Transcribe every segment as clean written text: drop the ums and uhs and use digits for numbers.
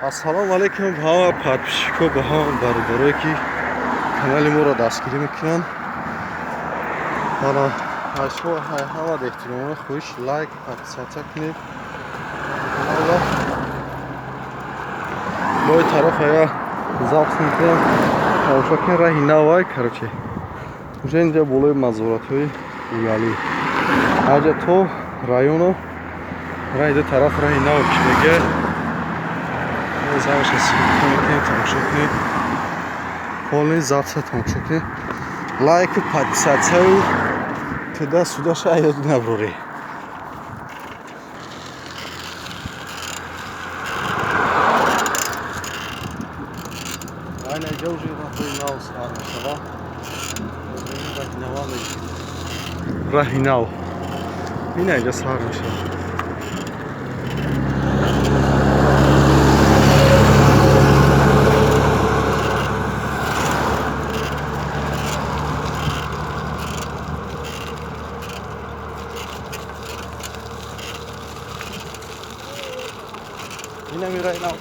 Ассалому алайкум ба ҳама подписчико, ба ҳама бародарое, ки канали моро дастгирӣ мекунанд. Ана ҳама эҳтиромона хоҳиш, лайк, подписаться кунед каналро. Мо ин тараф ая запись мекунем, тамошо кунед, раҳи навай, короче. Уже инҷа болои мазоратҳои Уялӣ. Аҷа то районо раҳи ду тараф раҳи нав кишидагия. Замаша съёмка мекунем, тамошо кунед. Полный записа тамошо кунед. Лайку, подписатсияю туда-сюдаша ёд набурӣ. Айна инҷа уже роҳҳои нав сар мешавад. Раҳи нава мегирем. Раҳи нав. Ина инҷа сар мешавад. Инами раҳи нав.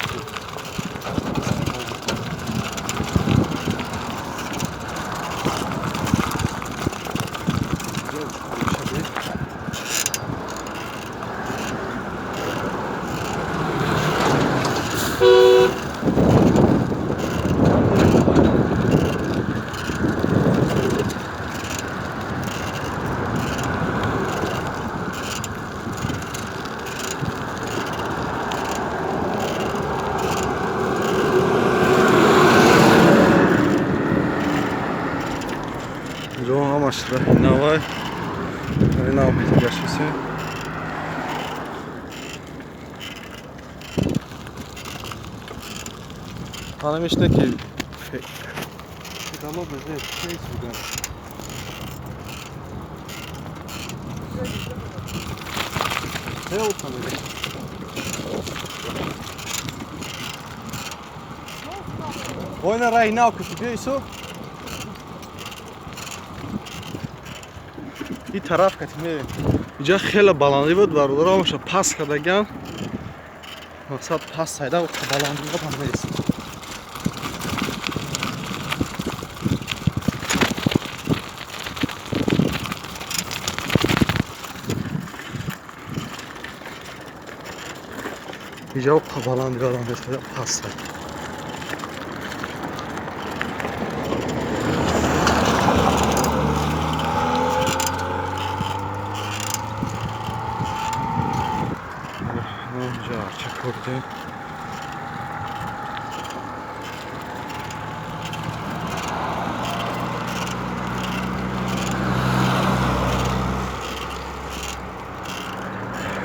Инҷо ҳамаш раҳи навай. Раҳи нав гаштисем. Ана мешина ки федало безе фейс будан. Ойна раҳи нав ки биё исо. Ин тараф кати мерем. Инҷа хеле баландӣ буд, бародаро, ҳамаша паст кардагиан. Мақсад паст сайда баландӣ ҳам нест. Инҷа баландӣ баланд нест, паст сайда.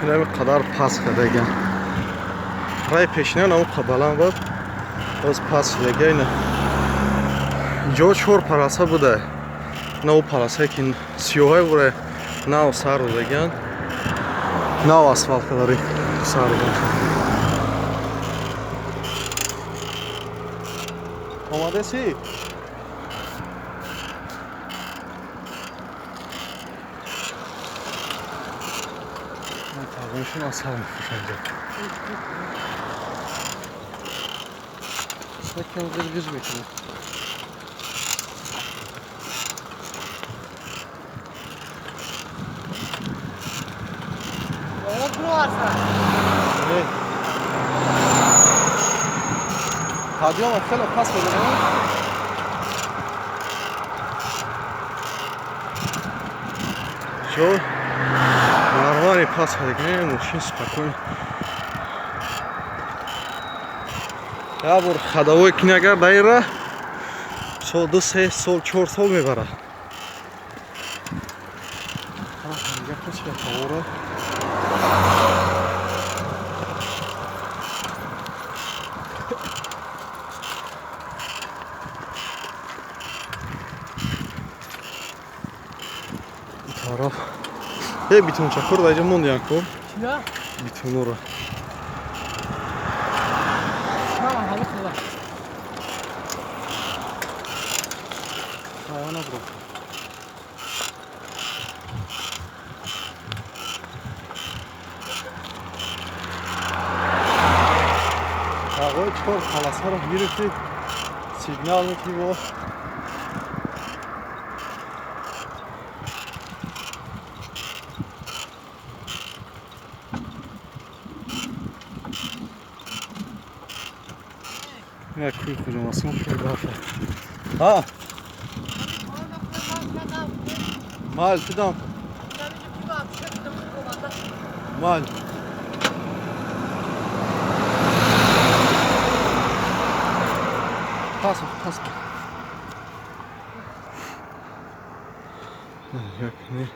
Инами қадар паст кардагиан. Раи пешина нам баланд буд, боз паст шудагия. Ина инҷо чор параса буда. На у парасае ки сиёҳае бура нав сар додагиан. Нав асфалт кадари сар додан. Омадаси? Тағоншон асал мефурӯшанд инҷа. Якам ғиж-ғиж мекунад. Подъёма хеле паст буда. Чо? Нормальный пас кардагӣ, мошин спокойно. Як бор ходовой кунӣ агар дар ин раҳ, сол ду се сол чор сол мебарад. Тараф е битончакор дар инҷа мондиян ку? Чия? Битонора. Ҳавои чор полосаро гирифти, сигнал мети бо як кӯи Хуҷамасон пур барфа. А? Мал, тидам. Мал. Пас, пас. Як не.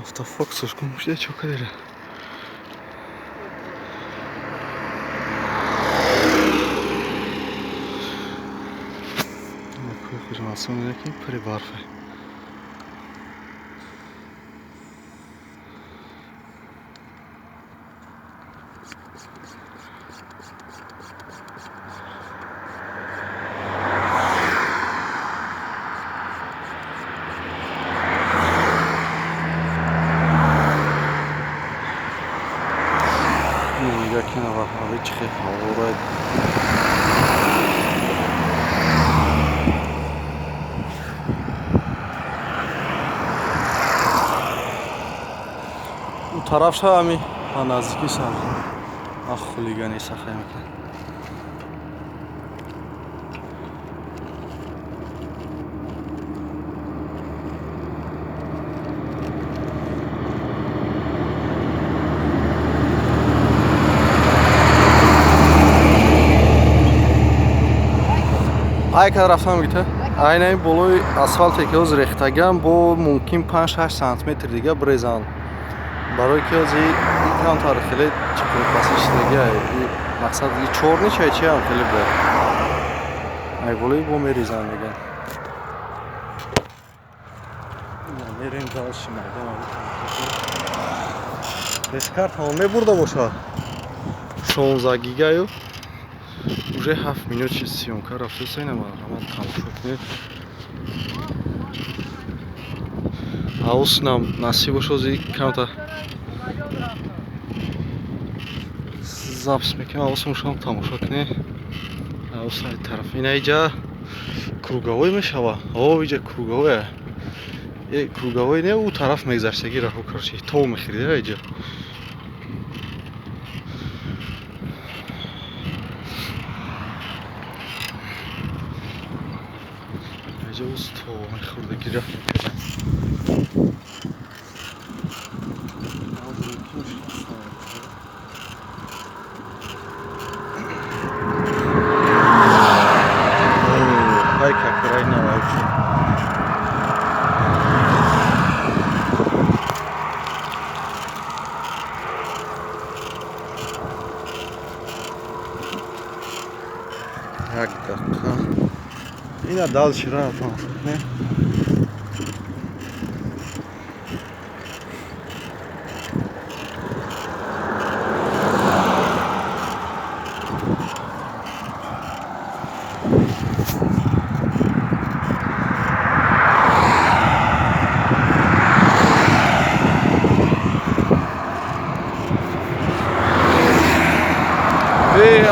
Автофокусаш кун шуда чо кадера. Кӯи Хуҷамасон яки пури барфа. Тараф шавами ба наздикӣ сар ах хулигани сахай мекунад. Ай кад рафтам гита? Айнаи болои асфалте ки ҳозир рехтагиам бо мумкин 5-6 сантиметр дига брезанд. Барои ки ҳозир ин камтар хеле чиқурпасӣ шидагиай. Мақсад и чорни чай чиам хеле буда. Ай болои бо мерезанд меган. Мерем дальше майдон. Бескарта мебурда бошад. 16 гигаю. Уже 7 минут чи съёмка рафтеса, ина марҳамат тамошо кунед. Ҳавуснам насиб бошад, ҳозир камта запис мекунем, ҳавусам шумо тамошо кунед. Ҳавус ай тараф. Ина иҷа круговой мешава. О, иҷа круговой. Э, круговой не, у тараф мегзаштаги раҳо, короче, тов мехӯрида иҷа. Иҷа уз тов мехӯрдагира. Як дақиқа. Ина дальше ра тамошо кунед.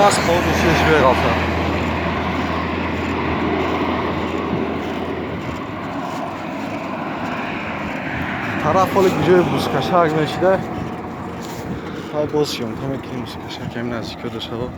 Асп ҳозир шеш меғалта. Тараф ҳоли ҷои бузкашак мешида. Ҳай боз съёмка мекунем бузкашак ҳам наздикиё дошава.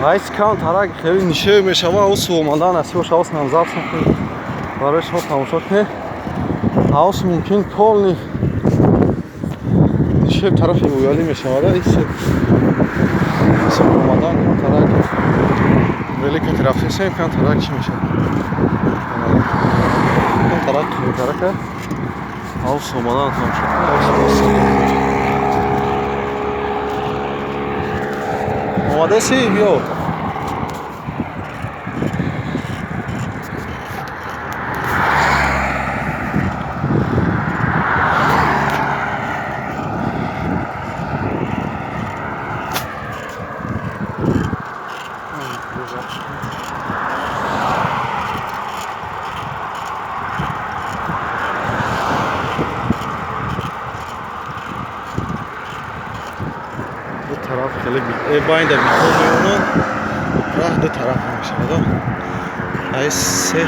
Айс кам тарак хеле нишеб мешава, ҳавус омадан насиб боша, ҳавус нам запис мекунем. Барои шумо тамошо кунед. Ҳавус мумкин полный нишеб тарафи уялӣ мешавад. Ис омадан кам тарак велика рафтесем, кам тарак чӣ мешавад? Кам тарак тарака ҳавус омадан тамошо кунед. Омадаси биё. Тараф хеле байнда бетон мемонад, раҳ ду тараф мешавад. Ай се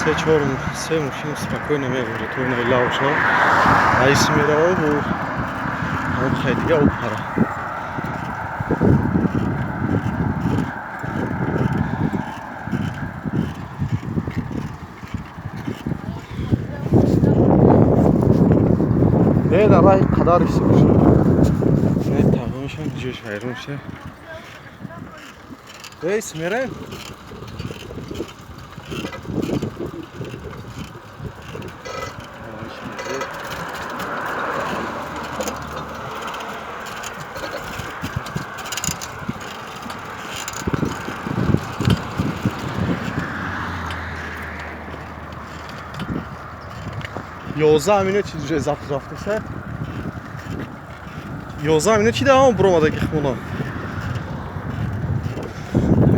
се чор се мошин спокойно мегузарад, то инаи лавша айс мерава бу ҳам хай дига опара. Не дар раҳи қадар ҳисоб шуд. Не тағомшон ҷош вайрон шуд. Рейс мерем? 11 минут чиз уже запись рафташа. 11 минут чида ҳам буромадаги хона.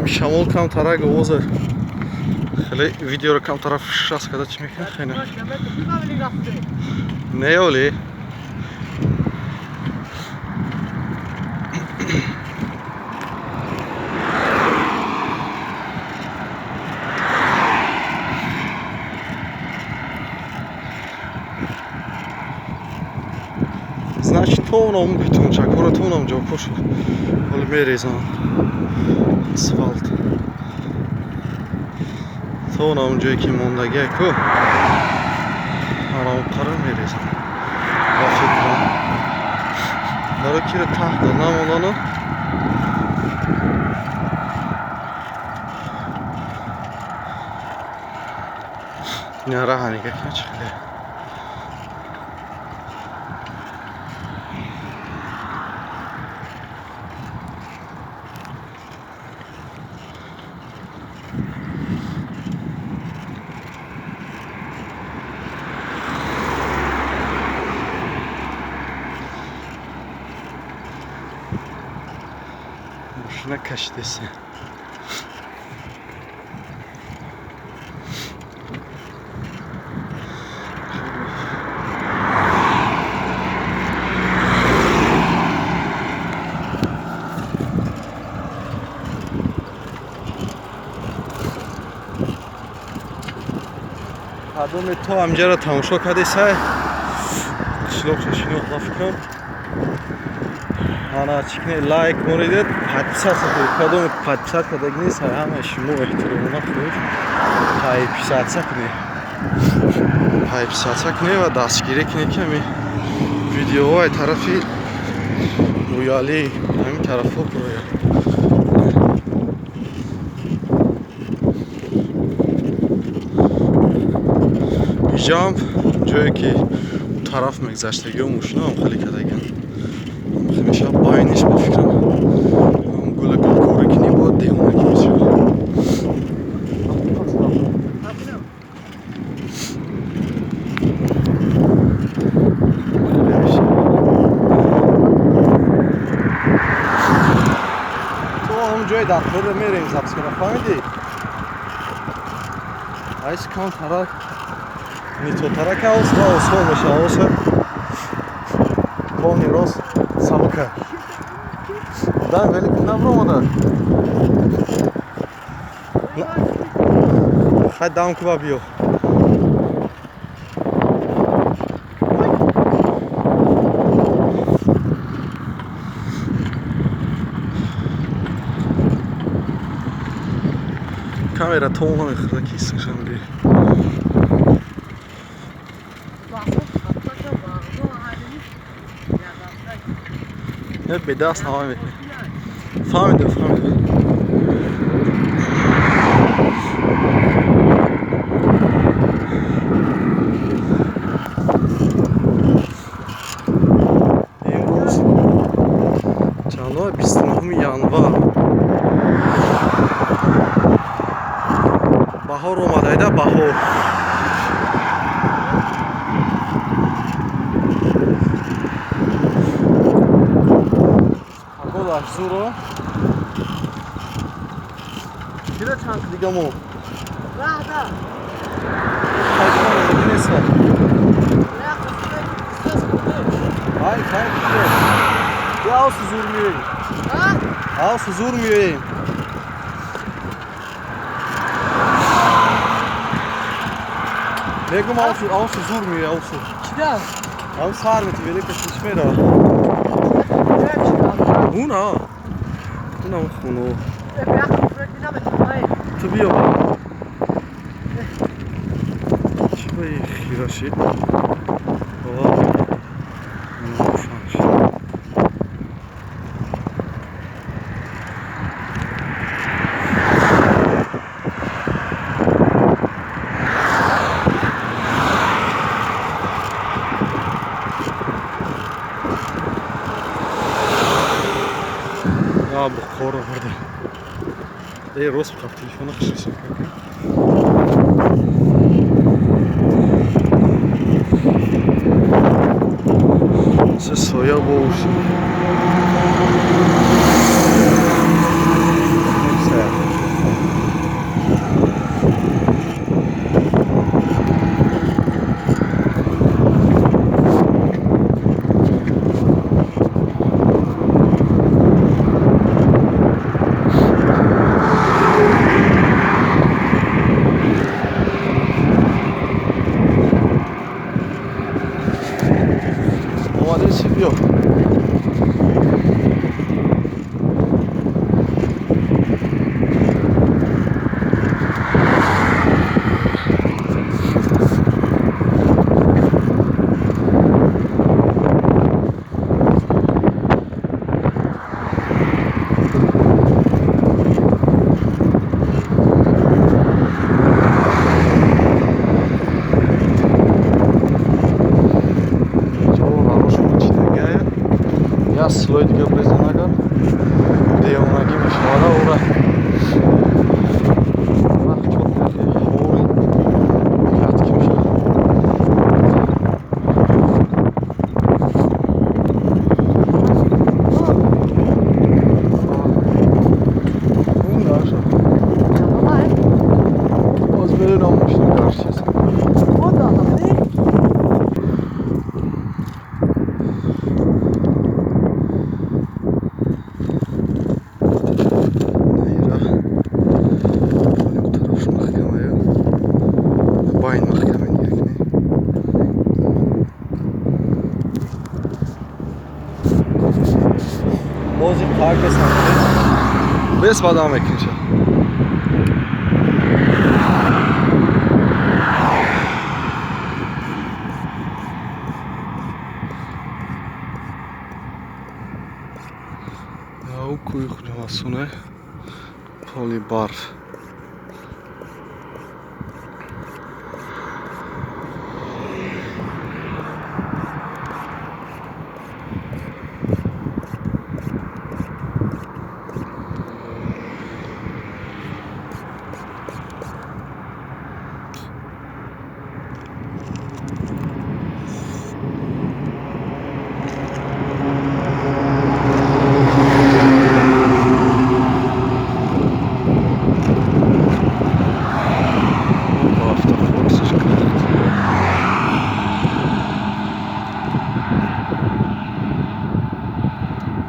Шамол камтарак овоза. Хеле видеоро камтара шас када чӣ мекунад хеле. Не оли. Значит, то нам бетончакҳоро то нам ҷокош ҳоло мерезам асфалт. То нам ҷое ки мондагия ку арамқара мерезам. Ба фикрам барои киро таҳта намондана. Ина раҳа нигаҳ кунед чӣ хеле. Машина кашидеса. Кадоме то амҷаро тамошо кардесай, қишлоқша шинохта фикрам. Ана чикне лайк монидед, подписаться кунед. Кадоме подписать кардаги нест, ҳамаи шумо эҳтиромона хоҳиш подписаться кунед. Подписаться кунед ва дастгирӣ кунед, ки ҳамин видеоҳои тарафи рӯялӣ ҳамин тарафҳо пурояд. Иҷам ҷое ки тараф мегзаштагиҳо мошинаам хеле кардагианд. Ҳамеша байниш ба фикрам гула гулкорӣ кунӣ бояд девонагӣ мешавад. То ҳамон ҷои дар хӯрда мерем запись кунам, фаҳмидӣ? Айс камтарак нитотарак аст ва осон мешавад. Оса полный рост сабука. Да, велик набромада. Хай дам куба биё. Камера тон намехӯрда ки сушанби. Не бедаст ҳава мекунӣ. Фаҳмидем, фаҳмидем. Имрӯз чандум? 29 январ. Баҳор омадайда, баҳор. Погодаш зуро. Кира чанд дига мо? Раҳда. Ай, кай киё? Я зур меоем. Ас зур меоем. Мегум ас зур меоем, ас. Чида? Ам сар мети велика чишмера. Уна. Уна хуно. Ту биё. Чӣ ба хира шид? Равшан шид. Бухоро бурда. Эй, рост бихаб телефона хушисем кака. Се соя бош. Биё. Слой дига брезан агар девонагӣ мешавада ора хори катки мешавад. Боз берем мошина гарчиз. Бес бадам мекунша. Ау кӯи Хуҷамасуне поли барф.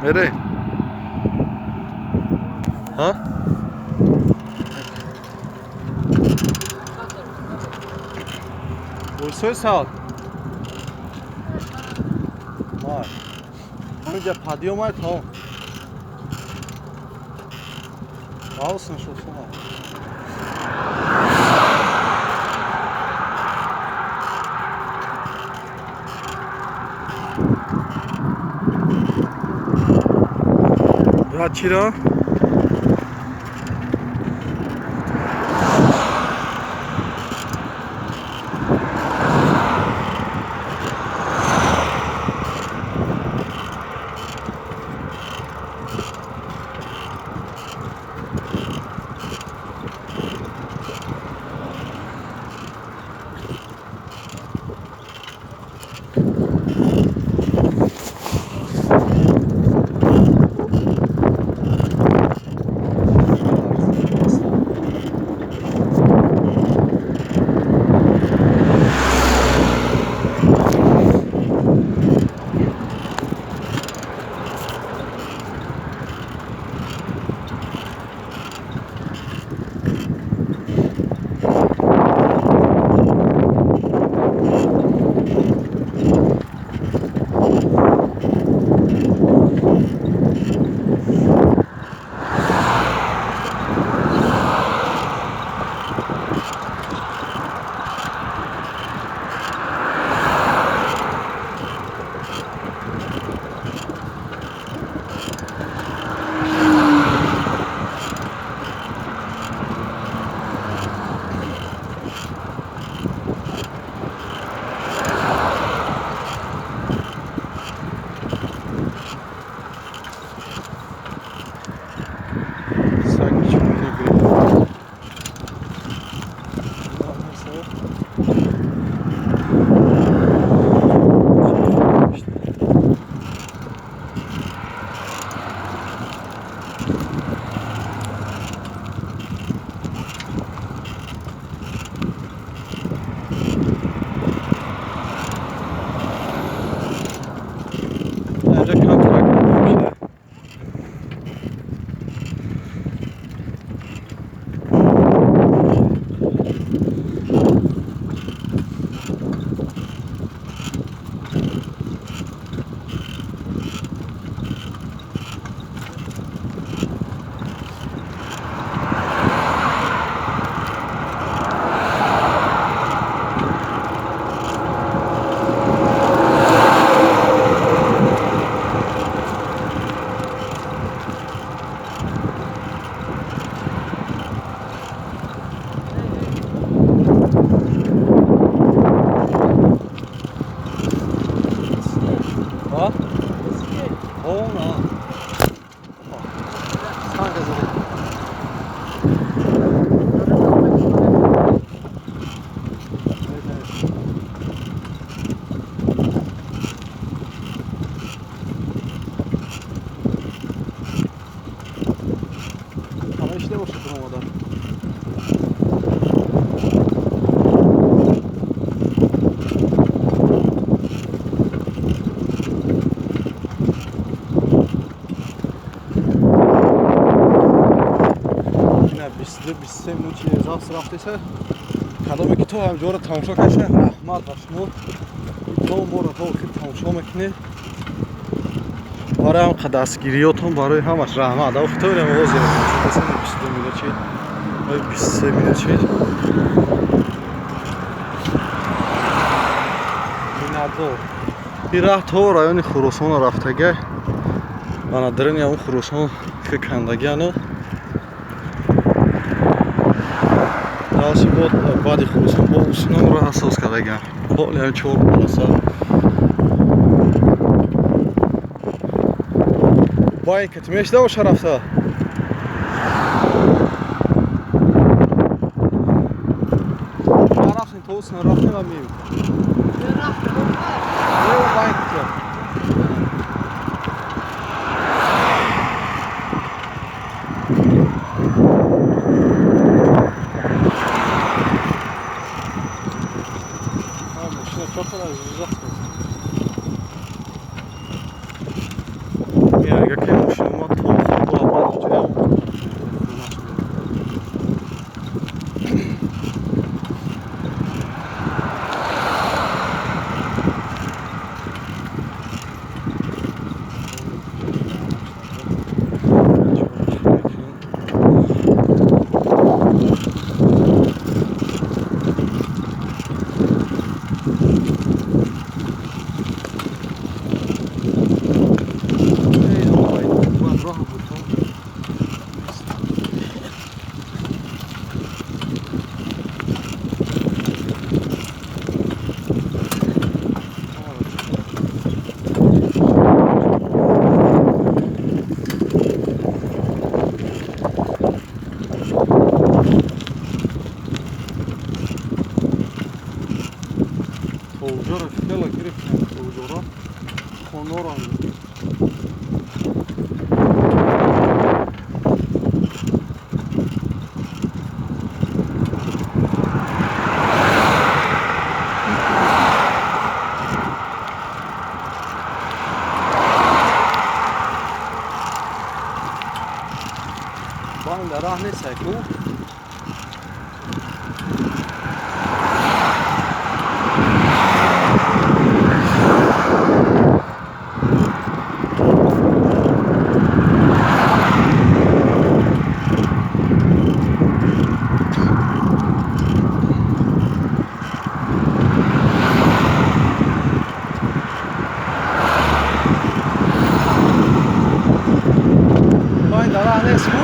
Мерей. Ҳа? Урсой саат. Май. Ҳаминҷа подъём ай тамом. Авсн шуд сума. Брат чиро? На. Санга зада. Ҳама иште бошад омода. Ина 22-23 минути запись рафтеса. Кадоме ки то ҳамҷоро тамошо кашед, раҳмат ба шумо. То моро то охир тамошо мекунед. Барои ҳам дастгириётон, барои ҳамаш раҳмат. Охи то инам ҳозир тамошо касем 22 минут чи, 23 минут чи. Миннатдор. Ин раҳ то райони Хуросон рафтага. Мана дарини ҳамун Хуросон кандагиану. Дальше бод баъди Хуросон бо Усунон роҳ асос кардагиам. Ҳоли ҳам 4 полоса. Байк мешда боша рафта. Рафтем то Усунон рафтем ва меем. Не, байк тя. Агар ки мошинома то Тоҷоро хеле гирифтем, тоҷоро хонаро. Банда раҳ нест ку. Банда раҳ нест ку.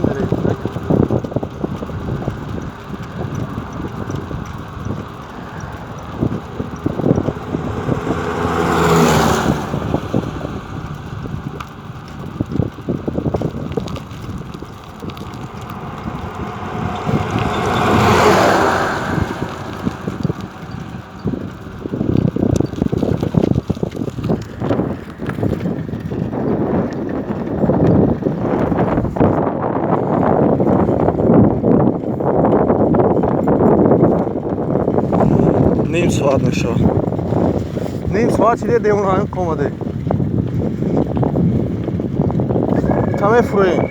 мерем. Ним соат мешавад. Ним соат шиде девона омаде. Та мефурӯем.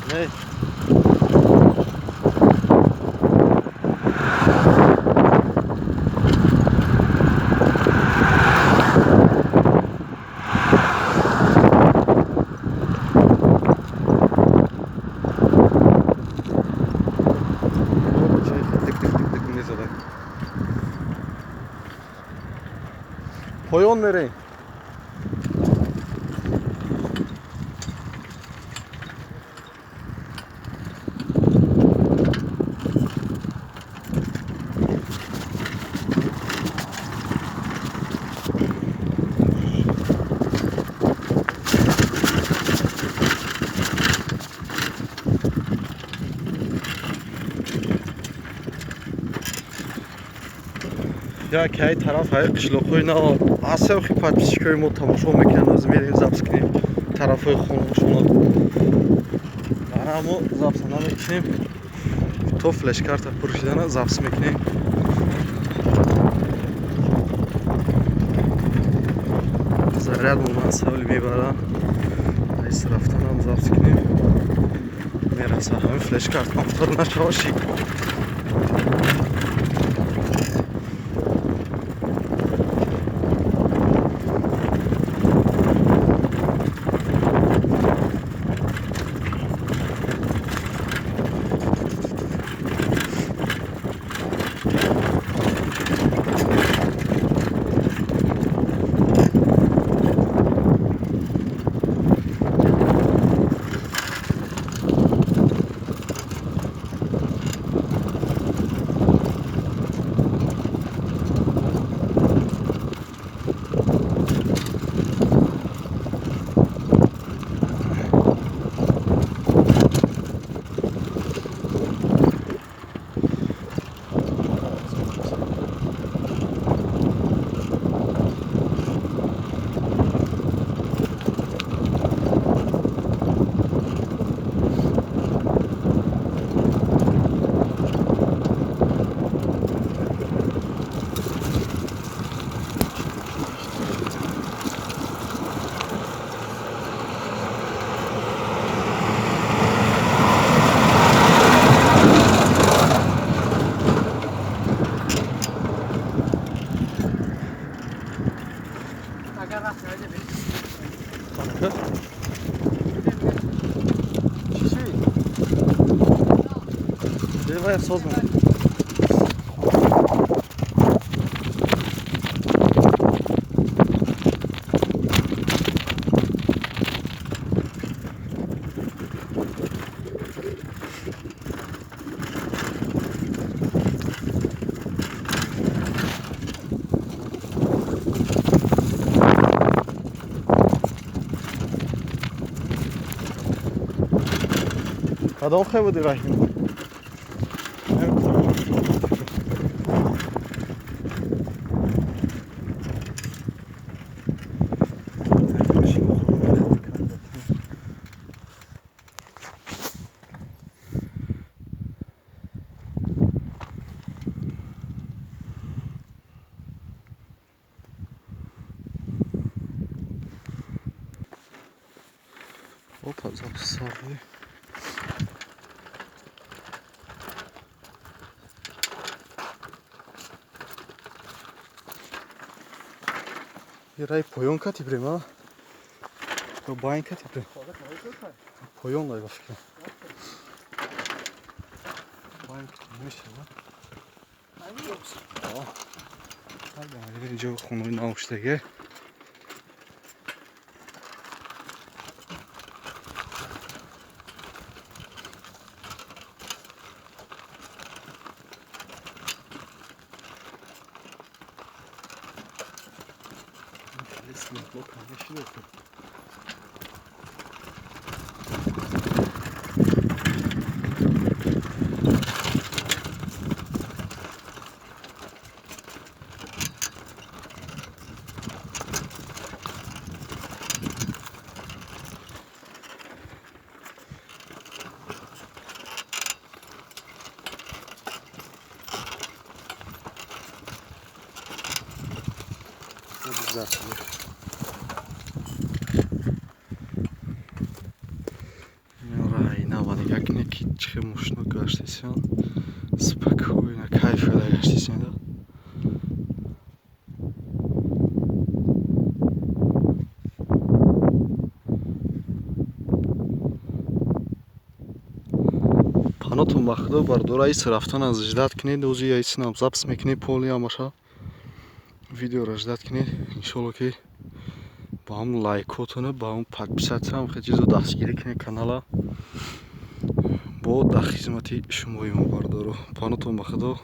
Не. Поён мерем. Як ҳай тараф ҳай қишлоқҳои на асевхи подписчикои мо тамошо мекунанд, оз мерем запис кунем тарафҳои хонашона. Ара мо запис намекунем, то флешкарта пур шудана запис мекунем. Заряд монан савли мебарам, айс рафтанам запис кунем. Мераса ҳамин флешкарт пур нашава шик. Давай создан. Кадом хай буди раҳим? Опа, записали. Рай поён кати брем, а? Ё байн кати брем. Поён лай башка. Байн кати мешава. Инҷо хонаи нав шудаге. Чихе мошино гаштесиан, спокойно кайф карда гаштесиан да. Панотон ба худо бардора ис рафтан аз ждать кунед, ози яисинам запись мекунед поли амаша видеоро ждать кунед. Иншолло ки ба ҳам лайкотона, ба ҳам подписаться ҳам хел чизо дастгирӣ кунед канала. Бо дар хизмати шумои мо бардоро. Панотон ба худо.